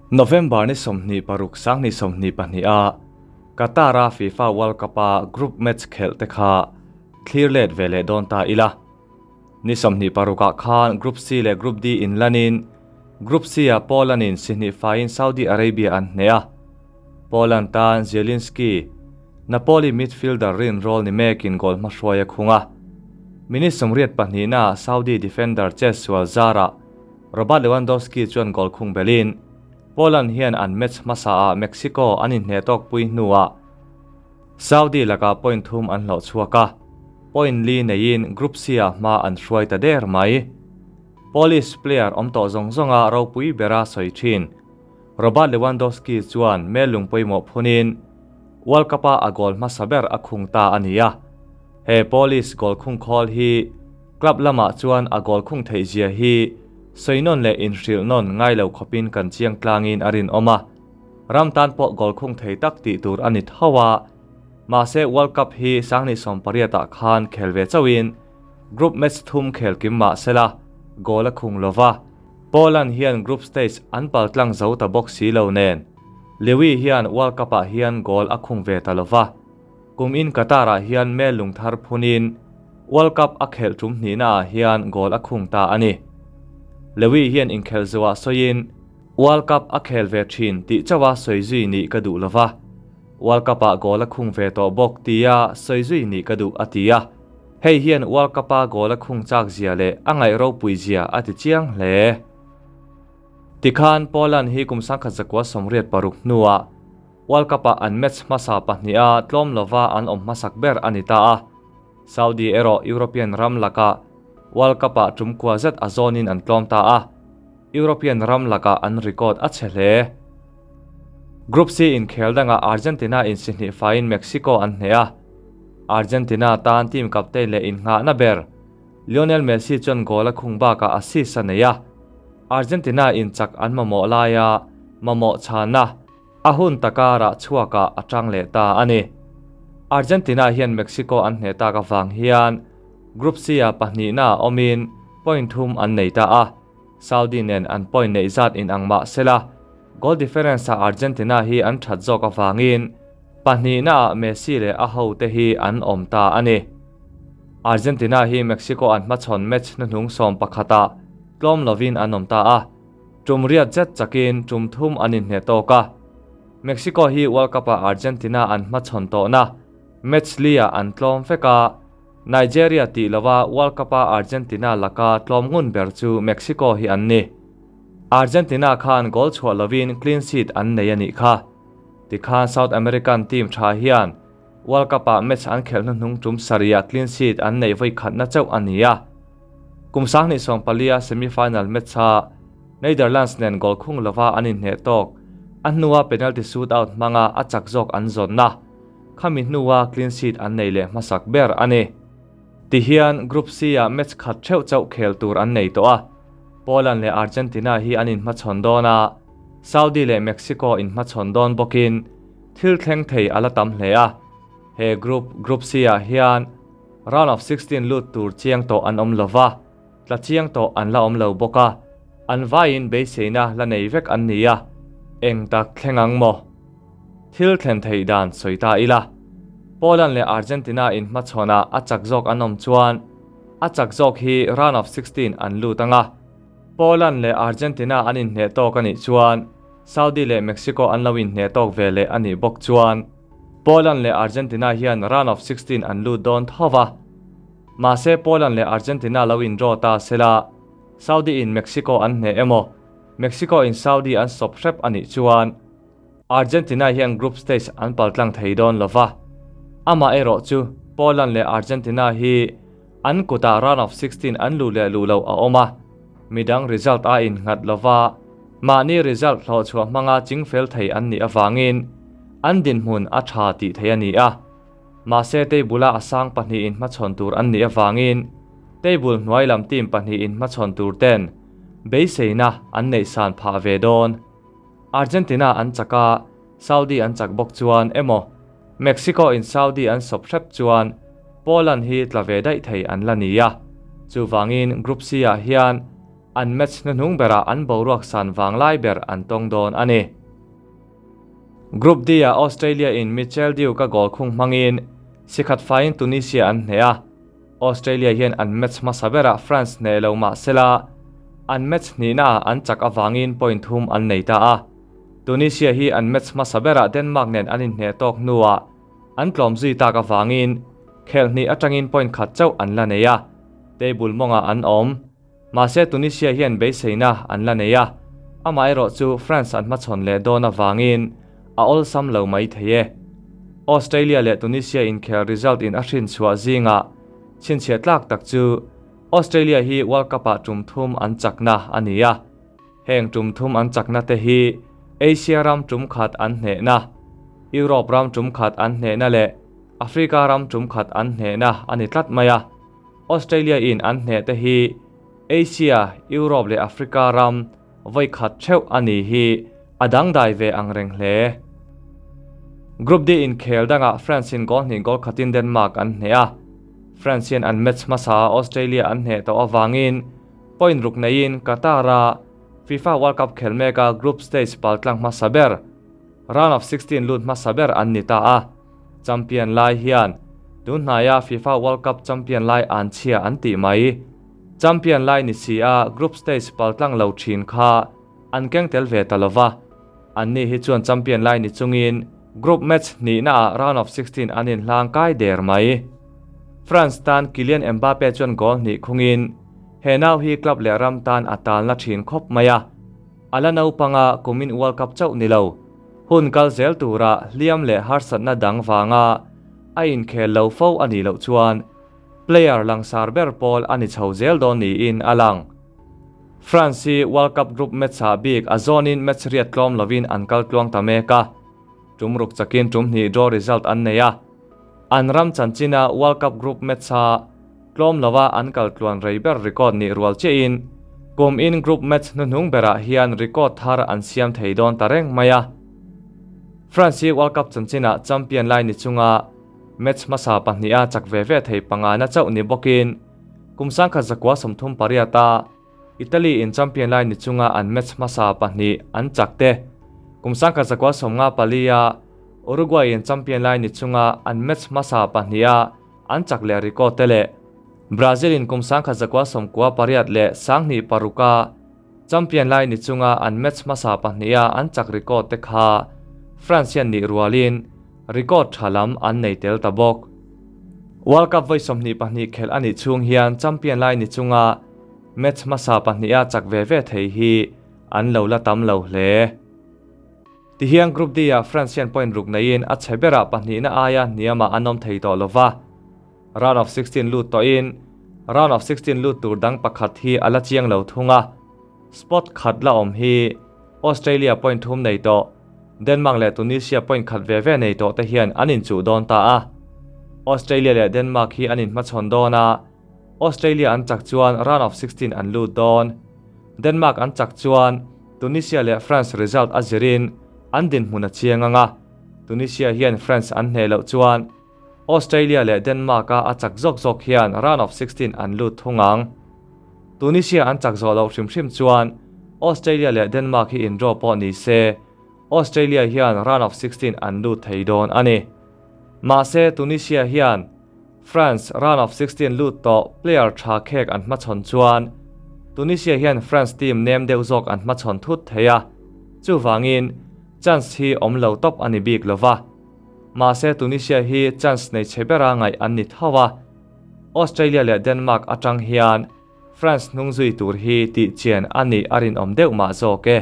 November ni 26 2022 a Qatar-a FIFA World Cup-a group match khelh te kha thlir let ve leh dawn ta ila. Ni 26 ah khan Group C leh Group D inlanin Group C-ah Poland-in si hnih faiin Saudi Arabia an hneh a. Poland tan Zielinski, Napoli midfielder rinrawl ni mekin goal hmahruai a khung a. Minute 82 naah Saudi defender chetsual zarah Robert Lewandowski chuan goal khung belin Poland hian an match hmasaah Mexico an inhneh tawk pui hnuah Saudi lakah point thum an hlawh chhuak a, point li neiin Group C-ah hma an hruai ta der mai. Polish player awm tawh zawng zawnga ropui bera sawi thin Robert Lewandowski chuan mel lung pawimawh phunin World Cup-a a goal hmasa ber a khung ta a ni a. He Polish goal khung khawl hi Club lamah chuan a goal khung theih zia hi sawi nawn leh inhrilh nawn ngai lo khawpin kan chiang tlangin a rinawm a. Ram tan pawh goal khung thei tak tih tur a ni tho a. Mahse World Cup hi 2018 ah khan khel ve chauhin group match thum khel kim mah sela goal a khung lova. Poland hian group stage an pal tlang zo ta bawk si lo nen Lewy hian World Cup ah hian goal a khung ve ta lova. Kum in Qatar ah hian mel lung thar phunin World Cup a khelh tum hnihna ah hian goal a khung ta a ni. Lewy hian inkhelh zuah sawiin World Cup a khel ve thin tih chauha sawi zui nih ka duh lova. World Cup ah goal a khung ve tawh bawk tia sawi zui nih ka duh a ti a. Hei hian World Cup a goal a khung chak zia leh a ngaih ropui zia a ti chiang hle. Tikhan Poland hi kum 1986 hnuah World Cup-ah an match hmasa pahniha tlawm lova an awm hmasak ber a ni ta a. Saudi erawh European ram lakah World Cup-ah tum kua zet a zawnin an tlawm ta a, European ram lakah an record a chhe hle. Group C inkhel dangah Argentina in si hnih faiin Mexico an hneh a. Argentina tan team captain leh innghahna ber Lionel Messi chuan goal a khung bakah assist a nei a. Argentina in chak an mamawh laia mamawh chhana a hun taka rah chhuakah a tang leh ta a ni. Argentina hian Mexico an hneh tak avang hian Group C-ah pahnihna awmin point thum an nei ta a. Saudi nen an point neih zat in ang mah sela goal difference-ah Argentina hi an that zawk avangin pahnihnaah Messi leh a ho te hi an awm ta a ni. Argentina hi Mexico an hmachhawn match hnuhnung 11ah tlawm lovin an awm ta a. Tum riat zet chakin tum thum an inhneh tawk a. Mexico hi World Cup-ah Argentina an hmachhawn tawhna match li-ah an tlawm vek a. Nigeria tih lova World Cup-a Argentina laka tlawm ngun ber chu Mexico hi an ni. Argentina khan goal chhuah lovin clean sheet an nei a nih kha. Tikhan South American team tha hian World Cup-ah match an khelh hnuhnung tum sarihah clean sheet an neih vawi khatna chauh a ni a. Kum 2014 semi-final match-a Netherlands nen goal khung lova an inhneh tawk a hnua penalty shootout hmanga a chak zawk an zawnna khami hnua clean sheet an nei leh hmasak ber a ni. Tihian Group C-ah match khat theuh chauh khel tur an nei tawh a. Poland leh Argentina hi an inhmachhawn dawn a, Saudi leh Mexico inhmachhawn dawn bawkin thil thleng thei a la tam hle a. He group, Group C-ah hian round of 16 lut tur chiang tawh an awm lova, tla chiang tawh an la awm lo bawk a, an vaiin beiseina la nei vek an ni a, eng tak thleng ang maw? Thil thlen theih dan sawi ta ila. Poland leh Argentina inhmachhawnah a chak zawk an awm chuan a chak zawk hi round of 16 an lut anga. Poland leh Argentina an inhneh tawk a nih chuan Saudi leh Mexico an lo inhneh tawk ve leh a nih bawk chuan Poland leh Argentina hian round of 16 an lut dawn tho va. Mahse Poland leh Argentina lo in draw ta sela Saudi in Mexico an hneh emaw Mexico in Saudi an sawp hrep a nih chuan Argentina hian group stage an pal tlang thei dawn lova. Amah erawh chu Poland leh Argentina hi an kutah round of 16 an lu leh lu lo a awm a. Midang result a innghat lova mahni result hlawh chhuah hmanga chingfel thei an nih avangin an dinhmun a tha tih thei a ni a. Mahse table-a a sang pahnih inhmachhawn tur an nih avangin table hnuai lam team pahnih inhmachhawn tur ten beiseina an neih san phah ve dawn. Argentina an chak a, Saudi an chak bawk chuan emaw Mexico in Saudi an sawp hrep chuan Poland hi tla ve daih thei an la ni a. Chuvangin Group C-ah hian an match hnuhnung berah an boruak san vanglai ber an tawng dawn a ni. Group D-ah Australia in Mitchell Duke-a goal khung hmangin sikhat faiin Tunisia an hneh a, Australia hian an match hmasa berah France hneh lo mah sela an match hnihnaah an chak avangin point thum an nei ta a. Tunisia hi an match hmasa berah Denmark nen an inhneh tawk hnuah an tlawm zui tak avangin khelh hnih atangin point khat chauh an la nei a, table mawngah an awm. Mahse Tunisia hian beiseina an la nei a, amaherawh chu France an hmachhawn leh dawn avangin a awlsam lo mai thei e. Australia leh Tunisia inkhel result in a hrin chhuah zingah chhinchhiah tlak tak chu Australia hi World Cup ah tum thum an chakna a ni a. Heng tum thum an chakna te hi Asia ram tum khat an hnehna, Europe ram tum khat an hnehna leh Africa ram tum khat an hnehna a ni tlat mai a. Australia in an hneh te hi Asia, Europe leh Africa ram vawi khat theuh a ni hi a dangdai ve ang reng hle. Group D inkhel dangah France in goal hnih goal khatin Denmark an hneh a. France hian an match hmasa ah Australia an hneh tawh avangin point ruk neiin Qatar a FIFA World Cup khel meka group stage paltlang hmasa ber, round of 16 lut hmasa ber an ni ta a. Champion lai hian tun hnaia FIFA World Cup champion lai an chhia an tih mai. Champion lai ni si a group stage paltlang lo thin kha an keng tel ve ta lova. Anni hi chuan champion lai ni chungin group match hnihna ah round of 16 an inhlang kai der mai. France tan Kylian Mbappe chuan goal hnih khungin he nau hi club leh ram tan a talna thin khawp mai a. A la naupanga kumin World Cup chauh ni lo. Hun kal zel tura hliam leh harsatna dang vanga a inkhel lo fo a nih loh chuan player langsar ber pawl a ni chho zel dawn niin a lang. France hi World Cup group match-ah bik a zawnin match riat tlawm lovin an kal tluang ta mek a, tum ruk chakin tum hnih draw result an nei a. An ram chanchina World Cup group match-a tlawm lova an kal tluan rei ber record nih rual chiahin kum in group match hnuhnung berah hian record thar an siam thei dawn ta reng mai a. France hi World Cup chanchinah champion lai ni chunga match hmasa pahniha chak ve ve thei pangana chauh ni bawkin kum 1938 a Italy in champion lai ni chunga an match hmasa pahnih an chak te, kum 1954 a Uruguay in champion lai ni chunga an match hmasa pahniha an chak leh record te leh Brazil in kum 1998 leh 2006 a champion lai ni chunga an match hmasa pahniha an chak record te kha France hian nih rualin record tha lam an nei tel ta bawk. World Cup vawi 22 khelh a nih chhung hian champion lai ni chunga match hmasa pahniha chak ve ve thei hi an lo la tam lo hle. Tihian Group D ah France hian point ruk neiin a chhe berah pahnihna aia hniamah an awm thei tawh lova. Round of 16 lut tawhin round of 16 lut tur dang pakhat hi a la chiang lo thung a. Spot khat la awm hi Australia point thum nei tawh, Denmark leh Tunisia point khat ve ve nei tawh te hian an inchuh dawn ta a. Australia leh Denmark hi an inhmachhawn dawn a, Australia an chak chuan round of 16 an lut dawn. Denmark an chak chuan Tunisia leh France result a zirin an dinhmun a chiang ang a, Tunisia hian France an hneh loh chuan Australia leh Denmark a a chak zawk zawk hian round of 16 an lut thung ang. Tunisia an chak zawh loh hrim hrim chuan Australia leh Denmark hi in draw pawh ni se Australia hian round of 16 an lut thei dawn a ni. Mahse Tunisia hian France round of 16 lut tawh player tha khek an hmachhawn chuan Tunisia hian France team nem deuh zawk an hmachhawn thut thei a, chuvangin chance hi awm lo tawp a ni bik lova. Mahse Tunisia hi chance nei chhe bera ngaih an ni tho a, Australia leh Denmark atang hian France hnung zui tur hi tih chian a nih a rinawm deuh mah zawk e.